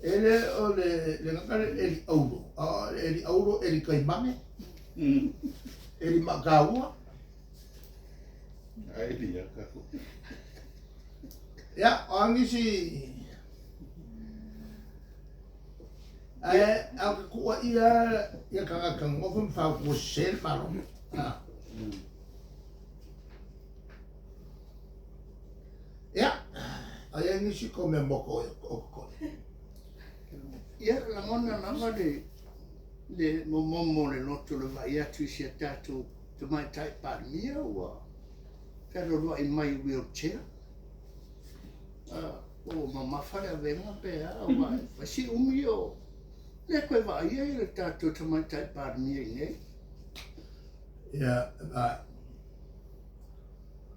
E le o le le gata le eli auro, a o le eli auro, eli kaimane, eli maataua. A eli aka foi. Ia, o a nisi ae a o ke tuuaia ia tagata nonofo ma fautua sese le Malo. A. Ia, aia i nisi ko mea moko o kokoe. Ia, lagona lava le, le momomo o le loto le vaai atu i si a tatou Tamaitai Palemia ua fealoaloai mai i wheelchair. Uh, ua mamafa le avega pe a, aua e fai si umi o le koe vaaia i le tatou Tamaitai Palemia i nei. Ia, a,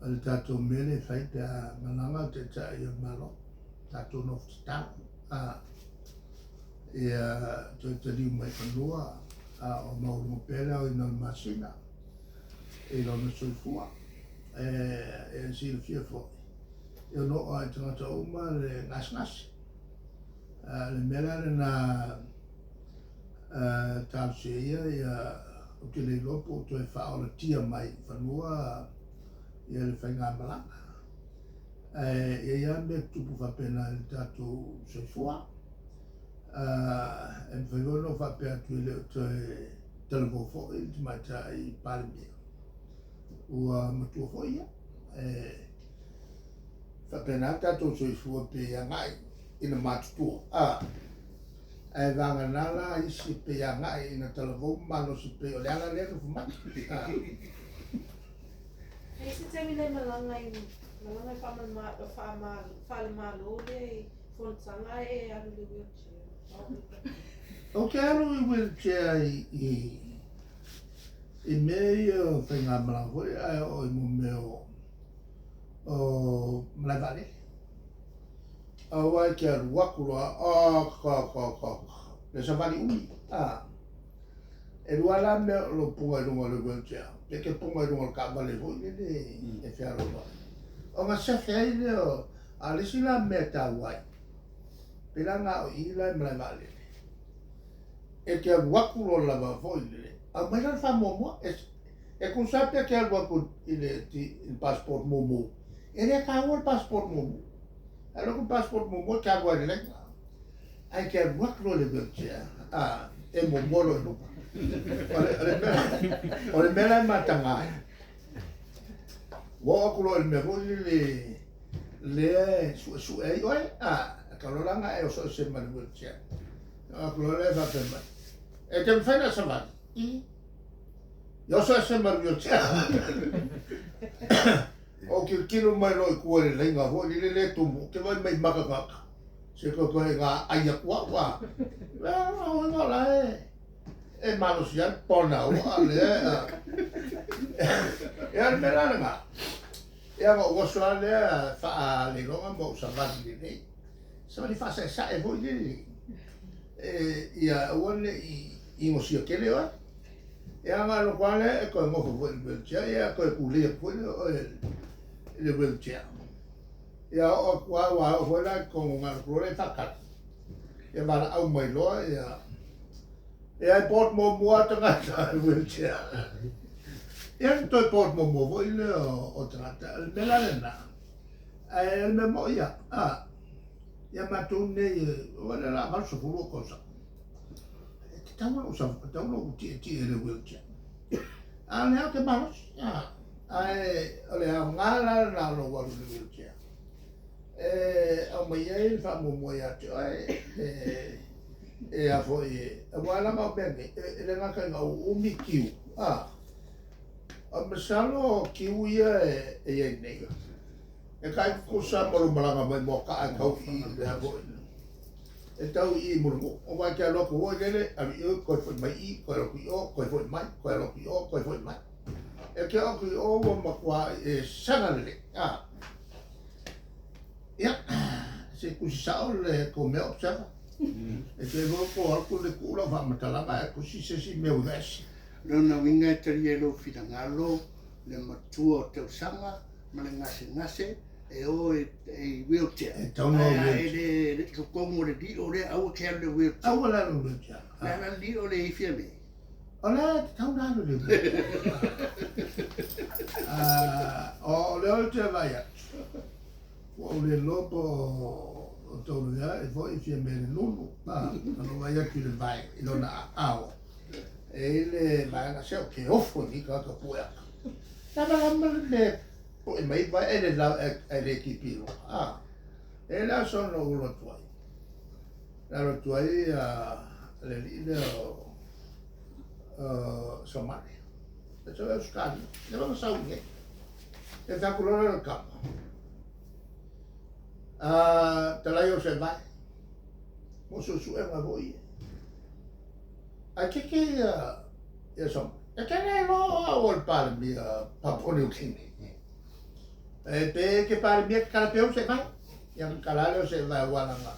O le tatou mea lea e fai pe a malaga le Taitai o le Malo, tatou nofo tatalo, a, ia toe taliu mai i fanua, a o maualuga pea le aoina o le masina i lona soifua. E, e silafia foi, e ono oo lava i tagata uma le gasegase. A, le mea la lena, a, talosia ia, ia, ou te le iloa po o toe faaolatia mai i fanua ia le faigamalaga. Ae e i ai lava mea tutupu faapena i le tatou soifua. E mafai foi ona ou faapea atu e le o toe talavou foi le tamaitai Palemia. Ua matua foi ia. E faapena le tatou soifua pei e agai ina matutua. Ae vagana la isi pei agai ina talavou ma malosi pei o le ala lea nofo mai. E i se taimi nei malaga i malaga i faale-Malo lea i fonotaga e alu i le wheelchair. Ou te alu i wheelchair i i mea ia o faigamalaga foi ae oo i mo mea o malae vaalele. Aua e te alu atu loa, ok ok ok ok, le savali umi, a. E lua la mea o lou puga i luga o le wheelchair, pe te puga i luga o le taavale foi lele e fealoloai. Ona sefe ai lea o, a o le isi la mea e taua ai, pei la na o i la i malae vaalele, e te alu atu loa lava foi lele, aumai la le faamuamua, e, e tusa pe te alu atu i le, i le passport mumu, e le taua le passport mumu. Alu atu le passport muamua e te alu ai i le laina. Ae te alu atu loa i le wheelchair, a, e muamua loa i luga. O le, o le mea, o le mea la e mataga ai, ua oo atu loa i le mea foi lele lea e suesue ai oe, a, e tau loa la ona e oso ese ma le wheelchair. Oo atu loa lea e faapea mai, e te mafai ona savali? I. Ia oso ese ma le wheelchair. Ou tilotilo mai loa i tua i le laina foi lele le tumu, ou te vaai mai i maka tagata, se toe toe ga ai atu au a. Lea o la e e malosi ai pona ua lea e. Ia le mea la lena. Ia na ou oso lava lea faaleiloga ma ou savali lelei. Savali faasaesae foi lele e ia aua ne i inosia tele oe. Ia ona alu atu lava lea e toe nofo foi i le wheelchair, ia toe tulei atu foi lea o oe i le wheelchair. Ia oo atu lava, ua oo foi la i totonu ona alu atu loa lea e faatali. Ia valaau mai loa ia, ia e board muamua lava tagata i le wheelchair. Ia ona toe board muamua foi lea o tagata. O le mea la lena, ae o le mea moi ia, a, ia matou nei, ua lea o le a 80 ou tausaga. E tatau ona ou sau, tatau ona ou tietie i le wheelchair. A o lea ou te malosi. Ae o le aoga la lena o lou alu i le wheelchair. E aumai ai le faamuamua ia te oe e, e a foi, aua leaga o mea nei, e le gata ina ou umi kiu, a, o masalo o kiu ia e i ai nei, e tai tutusa ma lou malaga mai Moakaa e tau i i mea foi. E tau i i Mulimu'u, aua e te alu atu foi lele, alu i o, toe foi mai i i, toe alu atu i o, toe foi mai, toe alu atu i o, toe foi mai. E te oo atu i o ua matua e saga lelei. A. Ia, se tusi sao le tou mea observer. E te iloa po o atu le tuu lau faamatalaga ae tusi se isi mea uiga ese. Lona uiga e talia i lou finagalo le matua o tausaga ma le gasegase. E o i wheelchair. E tatau ona o i Ae wheelchair. E le totonu o le lio lea, aua te alu i le wheelchair. Aua le alu i le wheelchair. O le a la le lio lea i Fiamē? O la e tatau ona alu i le wheelchair. O lea ou te vaai atu, ua ou le iloa po o Taulaveai foi Fiamē le Nunu, na ou vaai atu i le vae i lona aao. E i ai le vaega, se o ke ofo i lenei tagata pue aka. Lava lava le mea Poe mai vai e le lau e le tipi loa. A, e le aso na ou alu atu ai. Na alu atu ai a le alii lea o Saumale. E sau e Ausetalia. Le lava sau i nei. E fai atu loa le kapa. A, talai o se vai. Mo suesuega foi ia. Ae keke ia ia Saumale. E tele loa au o le Palemia Papua New Guinea. E pe ke Palemia ke kala peu se vai. Ia ka kala leo se vai walanga.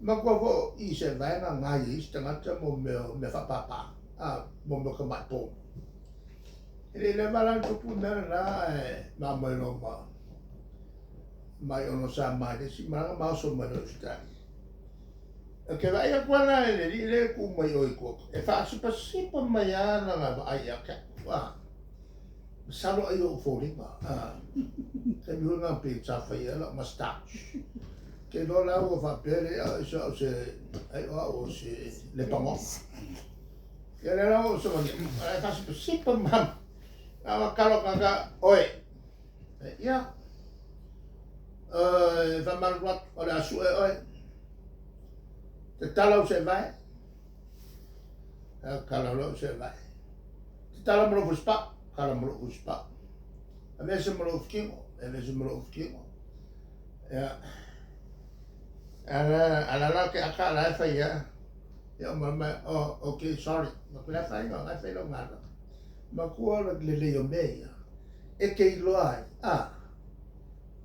Makua fo i se vai nga ngai i se tagata mo mea mea whapapa. A mo mea ka mai pō. E le le mala tupu mea na e ma mai lo ma mai ono sa mai le si malanga ma oso mai lo Australia. E ke vaai atu ana e le alii lea e kuu mai o i tua, e faasipasipa mai lava lana vaai ia te au, a, masalo ai ou foliga, a, taimi foi lena pei sa faia lau mustache. Ke iloa la ua faapea le au se au se ai o au o se lepagoga. Ia lea la ua ou savali atu, a e faasipasipa ma a ua kalo kaka oe. Ia, e faamalulu atu, o le a sue oe. Tatala ou seevae. Tatala loa ou seevae. Tatala ma lou fusipao. Tatala ma lou fusipao. Aveese ma lou fukino. Aveese ma lou fukino. Ia. Ala, ala la ke aka ala e whai ia. Ia o mai, oh, okay, sorry. Ma kula whai ngā, ngai whai lau ngā. Ma kua le lelei o mea ia. E ke iloa ai, a,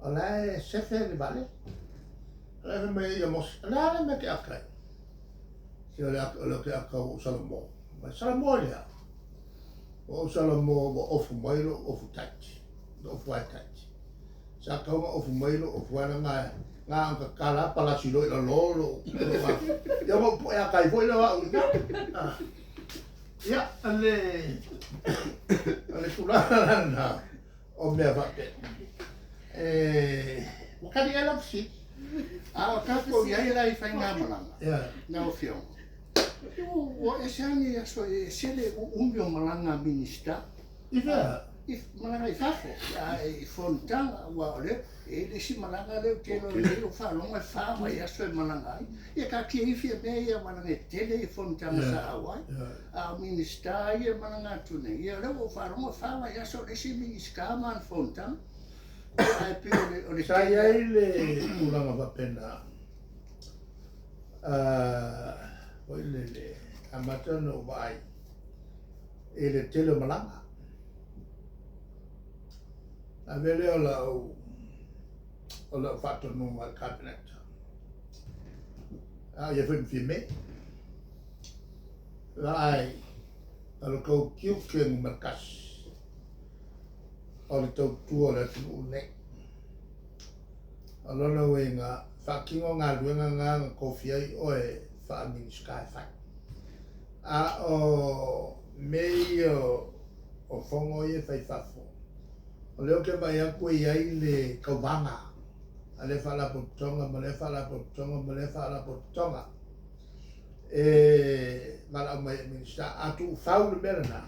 o la e sefe le vaalele. O la e fai mai ia Mose, o le a le mea ke aka ai? Se o le aka, o le ke aka ua ou salamo. Mai salamo i le a? Ua ou salamo ua ofu mai lou ofu taiti, lou ofu ae taiti. Sa tau na ofu mai lou ofu ae nga nga ang kakala palasi loa i lalo lou lou a. Ia ua ou poe aka ai foi lea o au i ina. Ah. Ia, le o le tulaga lena o mea faapea. E, ua kali ai lau fesili. A o tatou i ai la i faigamalaga, lau Afioga, ua ese lava nei aso e ese le uumi o malaga a Minisita. I fea? I malaga i fafo, i fonotaga, aua o lea e i ai le isi malaga lea ou te iloa nei ou faalogo e fa vaiaso e malaga ai. Ia taatia ifo mea ia aua leaga e tele fonotaga sa auai. A o Minisita ia e malaga atu nei, ia o lea ua ou faalogo e fa vaiaso le isi Minisita ma ana fonotaga. Ia ae pei o le, o le Sa i ai le tulaga faapena, foi lele, amata ona ou vaai i le tele o malaga. Ave lea o lau o lau faatonuga i le Kapeneta. A o ia foi ma Fiamē. Vaai, o le tou tiute numera tasi o le tautua o le atunuu lenei. O lona uiga, faatino galuega na na tofia ai oe faa-Minisita e fai. A o mea ia o fono ia e fai i fafo, o lea ou te vaai atu e i ai le tauvaga a lea Faalapotopotoga ma lea Faalapotopotoga ma lea Faalapotopotoga e valaau mai ai i Minisita. A tuufau le mea lena,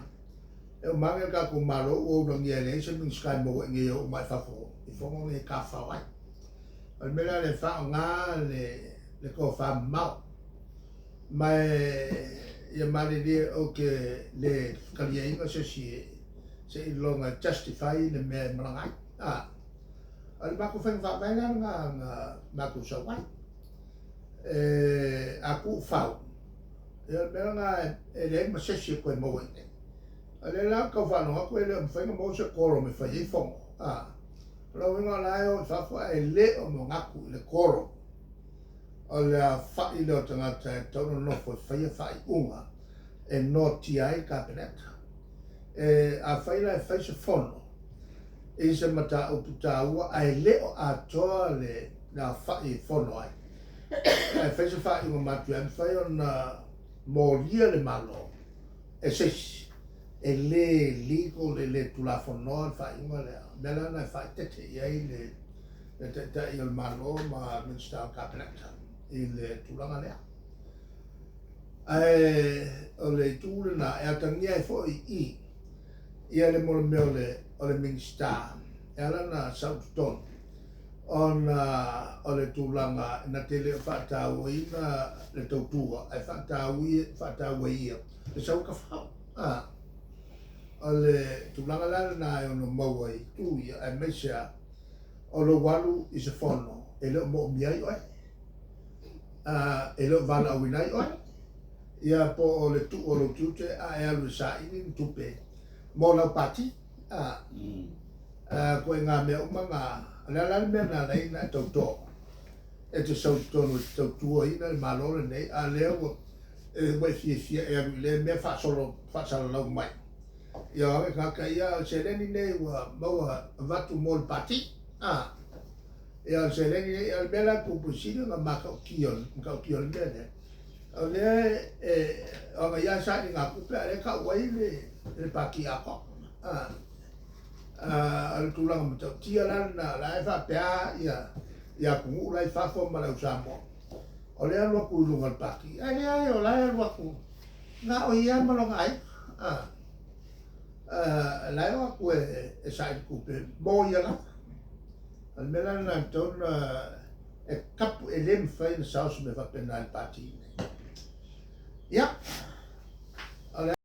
e uma ane le tatou Malo ua ulagia e leai se Minisita e maua i inei e oo mai fafo i fono nei e tafafao ai. O le mea lea le faaaoga le tofa mamao. Ma ia malilie ou te le taliaina se isi seiloga e justify le mea e malaga ai. A, o le matou faiga faavae la lena na matou sau ai. E, a tuufau, ia o le mea lena e leai ma se isi e toe maua i inei. O lea la ou te tau faalogo atu e le o mafai ona maua se quorum e fai ai fono. A, o lona uiga o la e o i fafo ae le o manatu i le quorum. O le aofai lea o tagata e tatau ona nofo e faia faaiuga e noatia ai le Kapeneta. E, afai la e fai se fono, i se mataupu taua ae le o atoa le aofai e fono ai. Ae fai se faaiuga matuia, e mafai ona molia le Malo e se isi, e le legal, e le tulafonoa le faaiuga lea. O le mea la lena e faaeteete i ai le Taitai o le Malo ma Minisita o le Kapeneta i le tulaga lea. Ae o le itu lena e atagia ai foi i i ia le mea o le Minisita e ala ona sau i totonu ona o le tulaga na te le o faatauaina le tautua ae faataua ia le sau tafao. O le tulaga la lena e ono maua i itu ia aemaise lava o lou alu i se fono e le o moomia ai oe, e le o valaauina ai oe, ia po o le tuu o lou tiute a e alu e saili ni tupe mo lau pati. Ituaiga mea uma na, o le a la le mea na ala ai ona e tauto e te sau i totonu e te tautuaina le Malo lenei, a o lea ua e fiafia e alu i lea mea faasolo faasalalau mai. Ia o age tagata ia, o le seleni nei ua maua avatu mo le pati. Ia o le seleni nei, o le mea la e tupu i sili ona matautia o le mea lea, o lea e o aga ia sailiga tupe a o lea e tau ai le pati atoa. O le tulaga matautia la lena, o la e faapea ia atunuu la i fafo ma le au Samoa, o lea e alu atu i luga o le pati, ae leai o la e alu atu na o ia ma lona aiga. La e o atu e saili tupe mo ia lava. O le mea la lena e tatau ona e kapu, e le mafai ona sao se mea faapena i le pati lenei. Ia, o le